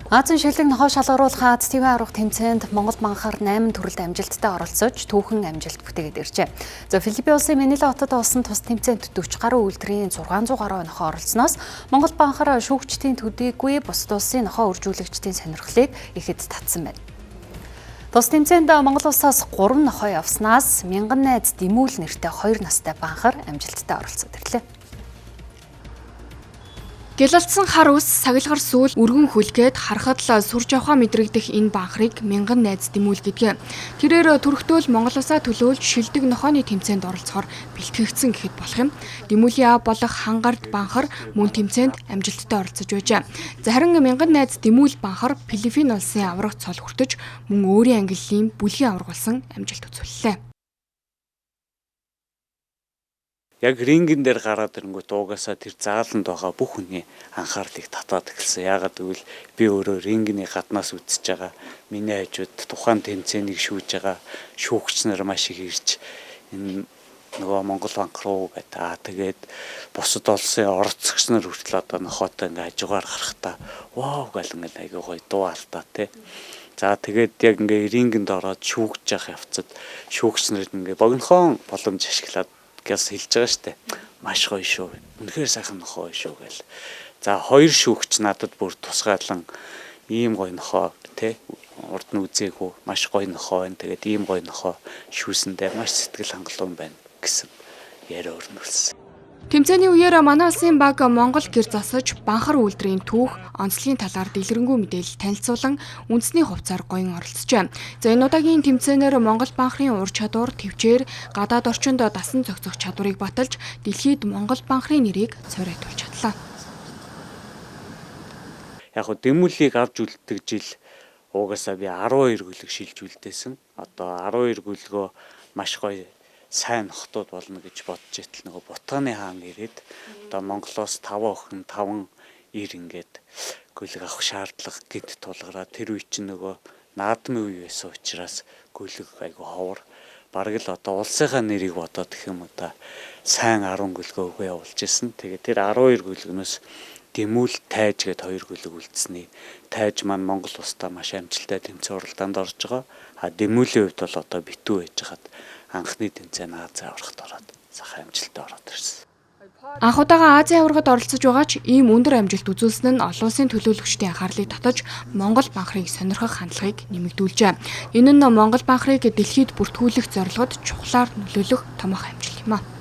Азийн шилдэг нохой шалгаруулах Аз ТV аварга тэмцээнд Монгол банхар 8 төрөлд амжилттай оролцож түүхэн амжилт бүтээгээд иржээ. За Филиппин улсын Манила хотод болсон тус тэмцээнд 40 гаруй үйлдвэрийн 600 гаруй нохой оролцсоноос Монгол банхар шүүгчдийн төдийгүй бусад улсын нохой үржүүлэгчдийн сонирхлыг ихэд татсан байна. Тус тэмцээнд Монгол улсаас 3 нохой явснаас мянган найз Дэмүүл нэртэй 2 настай банхар амжилттай оролцоод ирлээ. Гялалцсан хар ус, сагилгар сүүл, өргөн хөлгээд харахад л сүр жавхаа мэдрэгдэх энэ банхрыг мянган найз Дэмүүл гэдэг. Тэрээр төрөхтөөл Монгол улсаа төлөөлж шилдэг нохойны тэмцээнд оролцохоор бэлтгэгдсэн гэхэд болох юм. Дэмүүлийн аав болох хангард банхар мөн тэмцээнд амжилттай оролцож байжээ. За харин мянган найз Дэмүүл банхар Филиппин улсын аварга цол хүртэж мөн өөрийн ангиллын бүлгийн аварга болсон амжилт үзүүллээ. Яг рингэн дээр гараад ирэнгүүт угаасаа тэр зааланд байгаа бүх хүний анхаарлыг татаад эхэлсэн. Яагаад гэвэл би өөрөө рингний гаднаас үзэж байгаа. Миний хажууд тухайн тэмцээнийг шүүж байгаа шүүгч нар маш их ирж энэ нөгөө Монгол банк руу гэдэг. Аа тэгээд бусад улсын оролцогч нар хүртэл одоо нохойтой ингээ хажуугаар гарахдаа вау гэл ингээ айгүй гоё дуу алдаа тий. За тэгээд яг ингээ рингэнд ороод шүүгж явах явцад шүүгч нар ингээ богинохон боломж ашиглаад гяс хэлж байгаа штэ. Маш гоё шүү. Үнэхээр сайхан нохой шүү гэл. За хоёр шүүгч надад бүр тусгаалan ийм гоё нохой тэ урд нь үзээгүй маш гоё нохой байна. Тэгээд ийм гоё нохой шүүсэндээ маш сэтгэл хангалуун байна гэсэн яриа өрнөлсөн. Тэмцээний үеэр манай улсын баг Монгол гэр засаж банхар үйлдвэрийн түүх, онцлогийн талаар дэлгэрэнгүй мэдээлэл танилцуулан үндэсний хувцаар гоён оролцжээ. За энэ удаагийн тэмцээнээр Монгол банхрын ур чадвар, төвчээр гадаад орчинд дасан зохицох чадварыг баталж дэлхийд Монгол банхрын нэрийг цорайтуулж чадлаа. Яг хөө Дэмүүлийг авч үлддэг жил угаасаа би 12 гөлөг шилж үлдээсэн. Одоо 12 гөлгөө маш гоё сайн нохтууд болно гэж бодож итэл нөгөө Бутаны хаан ирээд одоо Монголоос 5 охин 5 ир ингээд гөлөг авах шаардлага гинт тулгараад тэр үе чинь нөгөө наадмын үе байсан учраас гөлөг айгу ховор бараг л одоо улсынхаа нэрийг бодоод гэх юм уу та сайн 10 гөлгөө өгөө явуулж исэн. Тэгээд тэр 12 гөлгнөөс Дэмүүл тайж гээд 2 гөлөг үлдсэний. Тайж маань Монгол улстай маш амжилттай тэмцээн уралдаанд орж байгаа. А Дэмүүлийн хувьд бол одоо битүү байж хаад анхны тэмцээн Азийн аваргад ороод сайхан амжилттай ороод ирсэн. Анх удаага Азийн аваргад оролцож байгаа ч ийм өндөр амжилт үзүүлсэн нь олон улсын төлөөлөгчдийн анхаарлыг татаж Монгол банхрыг сонирхох хандлагыг нэмэгдүүлжээ. Энэ нь Монгол банхрыг дэлхийд бүртгүүлэх зорилгод чухлаар нөлөөлөх томоохон амжилт юм а.